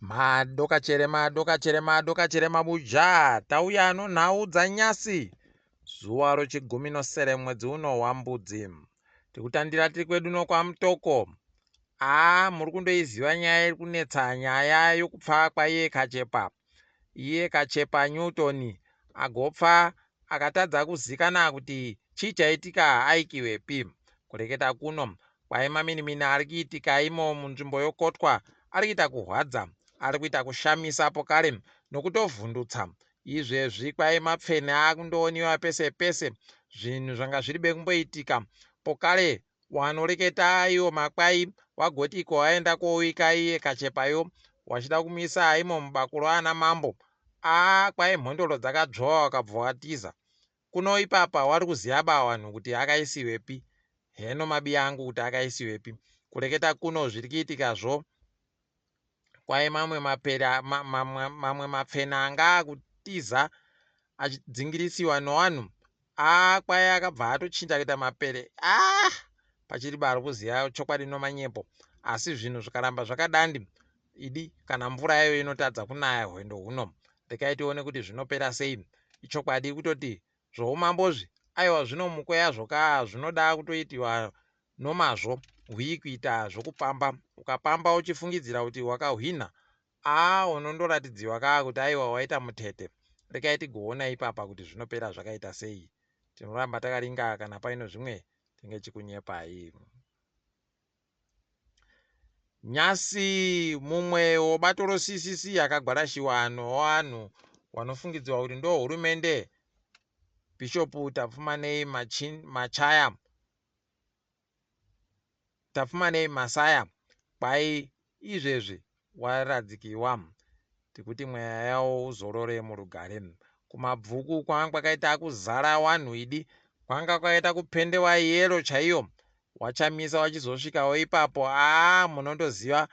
Madokachere madokachere madokachere mabuja tauya nonhau dzanyasi zuva rochigumi nosere mwedzi uno wambudzi tikutandira tiri kwedu nokwamutoko aa muri kundoiziva nyaya iri kunetsa nyaya yokupfa kwaiye kachepa iye kachepa newton agopfa akatadza kuzikana kuti chii chaitika aikiwepi kureketa kuno kwai maminimini ari kuitika imo munzvimbo yokotwa ari kuita kuhwadza ari kuita kushamisa pokare nokutovhundutsa izvezvi kwai mapfene akundooniwa pese pese zvinhu zvanga zviri bekumboitika pokare wanoreketa iwo makwai wagoti iko waenda kowika iye kachepayo wachida kumuisa imo mubakuro ana mambo aa kwai mhondoro dzakadzvova wakabva watiza kuno ipapa wari kuziva ba wanhu kuti akaisiwepi heno mabiya angu kuti akaisiwepi kureketa kuno zviri kuitikazvo kwai mamwe mapera mamwe mapfena anga akutiza achidzingirisiwa nowanhu aa kwai akabva atochinja kuita mapere a pachiri bari kuziva chokwadi nomanyepo asi zvinhu zvikaramba zvakadandi idi kana mvura yayo inotadza kunaya hwendo huno rekai tione kuti zvinopera sei ichokwadi kutoti zvoumambozvi aiwa zvino mukweya kaa zvinoda kutoitiwa nomazvo hwii kuita zvokupamba ukapamba uchifungidzira kuti wakahwina aa unondoratidziwa kaa kuti aiwa waita mutete rekai tigoona ipapa kuti zvinopera zvakaita sei tinoramba takaringa kana paino zvimwe tinge chikunyepai nyasi mumwe webato roCCC akagwarashiwa nowanhu wanofungidzirwa kuti ndo hurumende Bishop Tapfumanei Machaya Tapfumanei Masaya kwai izvezvi waradzikiwa tikuti mweya yawo uzorore murugare kumabvuku kwanga kwakaita kuzara wanhu idi kwanga kwakaita kupendewa yero chaiyo wachamisa wachizosvikawo ipapo aa munondoziva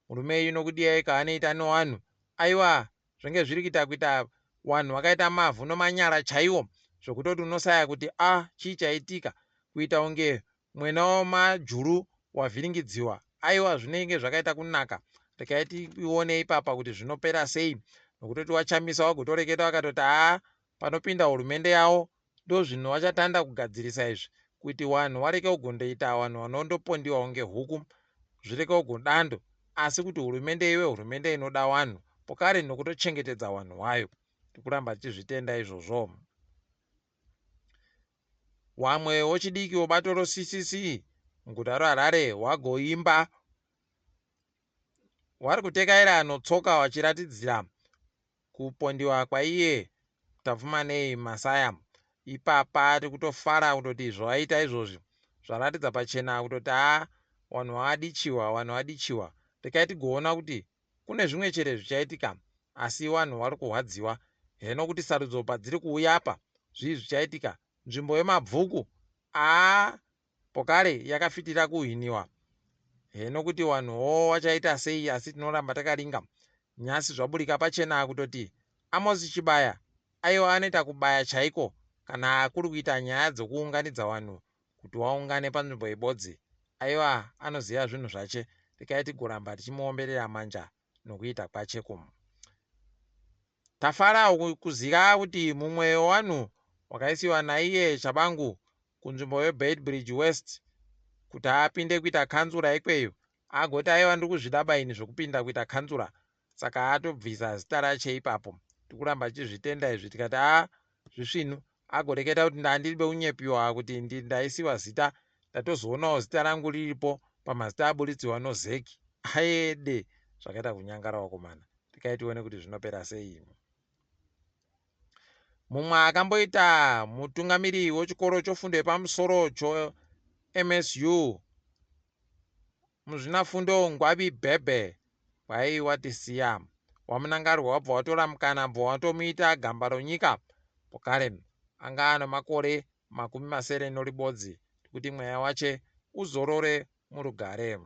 murume ino kudiyai kaanoita newanhu aiwa zvinge zviri kuita kuita wanhu vakaita mavhu nomanyara chaiwo zvokutoti unosaya kuti a chii chaitika kuita kunge mwena wamajuru wavhiringidziwa aiwa zvinenge zvakaita kunaka rekai tione ipapa kuti zvinopera sei nokutoti wachamisa wagotoreketa wakatoti haa panopinda hurumende yavo ndozvinhu vachatanda kugadzirisa izvi kuti vanhu vareke kugondoita vanhu vanondopondiwa kunge huku zvireke kugodando asi kuti hurumende ive hurumende inoda vanhu pokare nokutochengetedza vanhu vayo tikuramba tichizvitenda izvozvo wamwe wechidiki webato roCCC muguta roHarare wagoimba wari kutekaira notsoka vachiratidzira kupondiwa kwaiye Tapfumanei Masaya ipapa tikutofara kutoti zvawaita izvozvi zvaratidza pachena kutoti haa vanhu vadichiwa vanhu vadichiwa rekai tigoona kuti kune zvimwe chere zvichaitika asi vanhu vari kurwadziwa heno kuti sarudzo padziri kuuya apa zvii zvichaitika nzvimbo yemabvuku aa pokare yakafitira kuhwiniwa heno kuti vanhuwo vachaita sei asi tinoramba takaringa nyasi zvaburika pachena kutoti Amos Chibaya aiwa anoita kubaya chaiko kana kuri kuita nyaya dzokuunganidza vanhu kuti waungane panzvimbo ibodzi aiwa anoziva zvinhu zvache rekai tigoramba tichimuomberera manja nokuita kwache kumu tafara kuziva kuti mumwe wevanhu wakaisiwa naiye Chabangu kunzvimbo yeBeitbridge West kuti apinde kuita kanzura ikweyo agoti aiwa ndiri kuzvida baini zvokupinda kuita kanzura saka atobvisa zita rache ipapo tikuramba tichizvitenda izvi tikati a zvisvinu agoreketa kuti ndandiri bekunyepiwa kuti ndaisiwa zita ndatozoonawo zita rangu riripo pamazita aburitsiwa noZEC aede zvakaita kunyangara wakomana tikai tione kuti zvinopera sei mumwe akamboita mutungamiri wechikoro chofundo yepamusoro choMSU muzvinafundo Ngwabi Bhebhe waiwatisiya wamunangarwa wabva watora mukana bva watomuita gamba ronyika pokare anga ano makore 76 kuti mweya wache uzorore murugare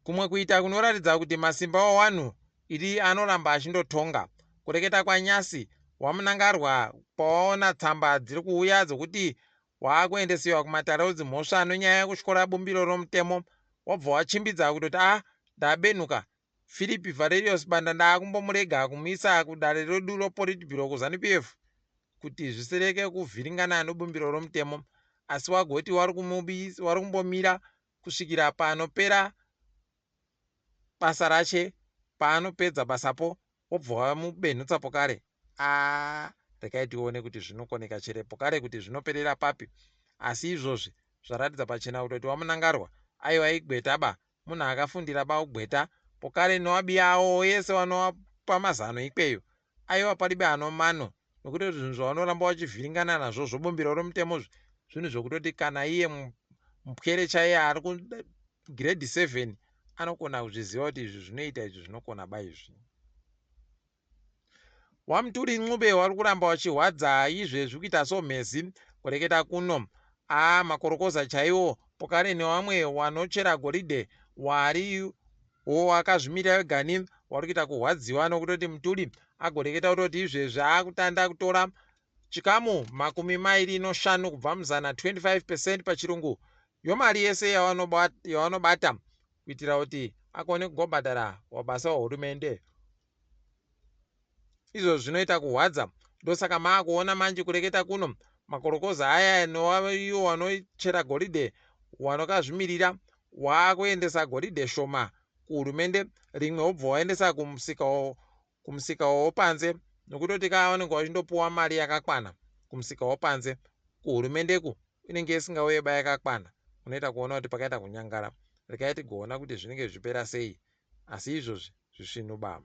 kumwe kuita kunoratidza kuti masimba wawanhu iri anoramba achindotonga kureketa kwanyasi wamunangarwa pawaona tsamba dziri kuuya dzokuti waakuendesiwa kumatare edzimhosva nenyaya yekutyora bumbiro romutemo wabva wachimbidza kutoti a Ndabenuka Philip Valerio Sibanda ndaakumbomurega kumuisa kudare redu roPolitburo kuZanu PF kuti zvisireke kuvhiringana nobumbiro romutemo asi wagoti wari kumbomira kusvikira panopera basa rache paanopedza basapo wobva wamubenhutsa pokare aa regai tione kuti zvinokoneka chere pokare kuti zvinoperera papi asi izvozvi zvaratidza pachena kutoti wamunangarwa aiwa igweta ba munhu akafundira ba ugweta pokare nowabiyawo yese wanowapa mazano ikweyo aiwa paribe anomano nokuti zvinhu zvavanoramba vachivhiringana nazvo zvobumbiro romutemo zvinhu zvokutoti kana iye mupwere chaiye ari kugrade 7 anokona kuzviziva kuti izvi zvinoita izvi zvinokona ba izvi. WaMtuli Ncube wari kuramba wachihwadza izvezvi kuita somhezi kureketa kuno. Aa makorokoza chaiwo pokare newamwe wanochera goridhe wari wo wakazvimirira wegani wari kuita kuhwadziwa nokutoti Mtuli agoreketa kutoti izvezvi akutanda kutora chikamu 25 kubva muzana 25 percent pachirungu yomari yese yawanobata kuitira kuti akone kugobhadhara wabasa wahurumende. Izvozvo zvinoita kuhwadza ndosaka maakuona manje kureketa kuno makorokoza aya nowaiwo wanochera goridhe wanokazvimirira waakuendesa goridhe shoma kuhurumende rimwe wobva waendesa kumusika wopanze nokutoti ka vanenge vachindopuwa mari yakakwana kumusika wopanze kuhurumendeku inenge isingauye ba yakakwana unoita kuona kuti pakaita kunyangara regai tigoona kuti zvinenge zvichipera sei asi izvozvi zvisvinu ba.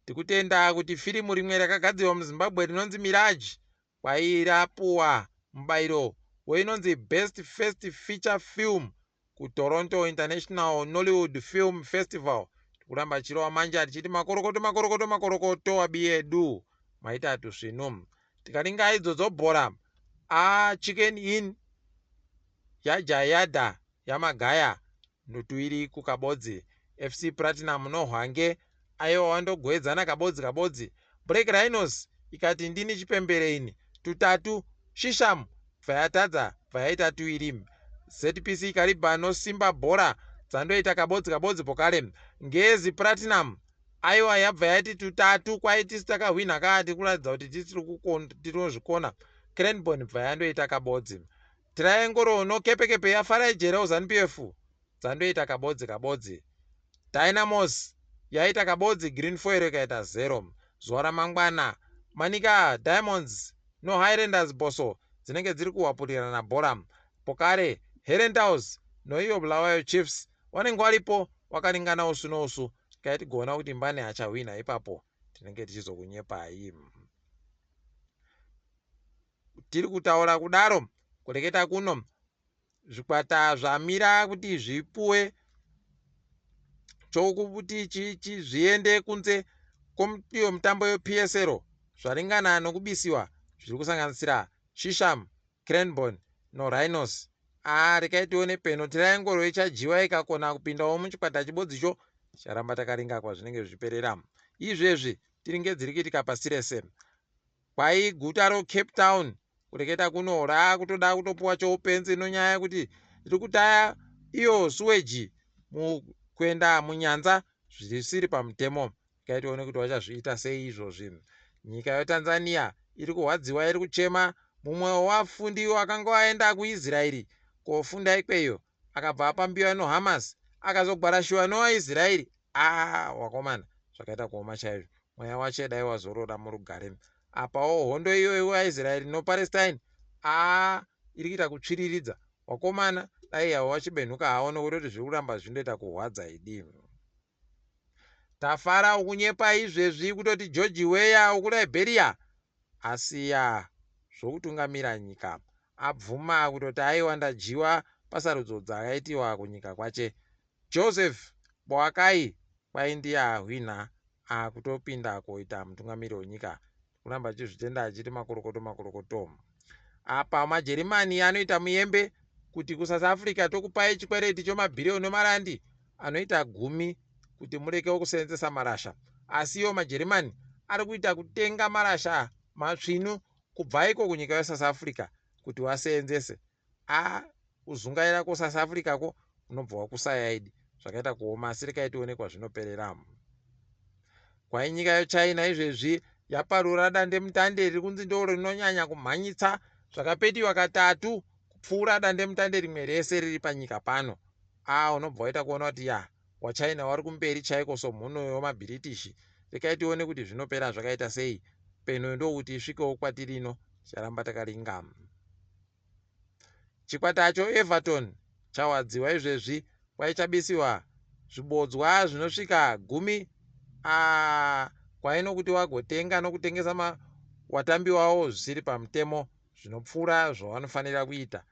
Tikutenda kuti firimu rimwe rakagadzirwa muZimbabwe rinonzi Mirage kwairapuwa mubayiro weinonzi Best First Feature Film kuToronto International Nollywood Film Festival. Tikuramba tichirova manja tichiti makorokoto makorokoto makorokoto wabiyedu maita tusvinu. Tikaringa idzodzo bhora a Chicken Inn yajayadha yamagaya ndotuiri kukabodzi FC Platinum noHwange aiwa wandogoedzana kabodzi kabodzi. Black Rhinos ikati ndini chipembere ini tutatu Shisham bva yatadza bva yaita tuiri. ZPC Kariba noSimba Bhora dzandoita kabodzi kabodzi pokare. Ngezi Platinum aiwa yabva yaiti tutatu kwaitisi takahwinha kaati kuratidza kuti tiri tinozvikona. Cranborne bva yandoita kabodzi. Triangle nokepekepe yafarai jere ZANU PF dzandoita kabodzi kabodzi. Dynamos yaita kabodzi Green Foil ikaita 0. Zuva ramangwana Manica Diamonds noHighlanders Bosso dzinenge dziri kuhwapurirana bhora. Pokare Herentals noiyo Bulawayo Chiefs vanenge varipo wakaringana usu nousu. Kai tigoona kuti mbani achahwina ipapo tinenge tichizokunyepai. Tiri kutaura kudaro kureketa kuno zvikwata zvamira kuti zvipuwe chokuti zviende kunze iyo mitambo yePSL zvaringana nokubisiwa zviri kusanganisira Shisham, Cranborne noRhinos. Aa rekai tione peno Triangle ichadyiwa ikakona kupindawo muchikwata chibodzicho ticharamba takaringa kwazvinenge zvichiperera. Izvezvi tiringe dziri kuitika pasi rese. Kwai guta roCape Town kureketa kuno raakutoda kutopuwa choupenzi nonyaya yekuti riri kutaya iyo suweji kuenda munyanza zvisiri pamutemo. Rekai tione kuti vachazviita sei izvozvi. Nyika yeTanzania iri kurwadziwa iri kuchema mumwe wevafundi wakanga waenda kuIsraeri kofunda ikweyo akabva apambiwa noHamas akazogwarashiwa novaIsraeri. Aa wakomana zvakaita kuoma chaizvo. Mweya wacho dai wazorora murugare. Apawo hondo iyoyo wevaIsraeri noPalestine aa iri kuita kutsviriridza. Wakomana dai yavo vachibenhuka havo nokuti zviri kuramba zvindoita kuhwadza idi. Tafara ukunyepa izvezvi kutoti George Weah wekuLiberia asiya zvokutungamira nyika abvuma kutoti aiwa ndadyiwa pasarudzo dzakaitiwa kunyika kwache. Joseph Boakai kwai ndiye ahwinha akutopinda koita mutungamiri wenyika. Kuramba achizvitenda achiti makorokoto makorokoto. Apa maJerimani anoita muyembe kuti kuSouth Africa tokupai chikwereti chomabhiriyoni emarandi anoita 10 kuti mureke kuseenzesa marasha. Asi iwo maJerimani ari kuita kutenga marasha matsvinu kubva iko kunyika yeSouth Africa kuti vaseenzese. A Kuzungaira kuSouth Africa ko unobva wakusaya idi zvakaita kuoma asi rekai tione kwazvinoperera. Kwai nyika yeChina izvezvi yaparura dandemutande riri kunzi ndo rinonyanya kumhanyitsa zvakapetiwa katatu kupfuura dandemutande rimwe rese riri panyika pano. A unobva waita kuona kuti ya waChina wari kumberi chaiko somhuno wemabhiritishi. Rekai tione kuti zvinopera zvakaita sei. Peno ndokuti isvikewo kwatiri ino ticharamba takaringa. Chikwata cho Everton chawadziwa izvezvi kwaichabisiwa zvibodzwa zvinosvika gumi kwaino kuti wagotenga nokutengesa watambi wawo zvisiri pamutemo zvinopfuura zvavanofanira kuita.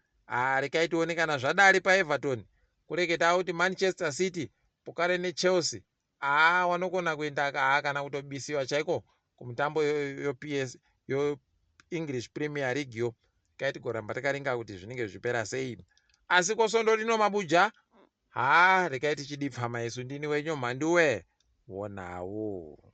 Rekai tione kana zvadari paEverton kureketawo kuti Manchester City pokare neChelsea haa wanokona kuenda haa kana kutobisiwa chaiko kumutambo yoPS yoEnglish Premier League yo kai tigoramba takaringa kuti zvinenge zvichipera sei. Asi kosvondo rino mabuja haa rekai tichidipfama isu ndini wenyu Mhanduwe wonawo.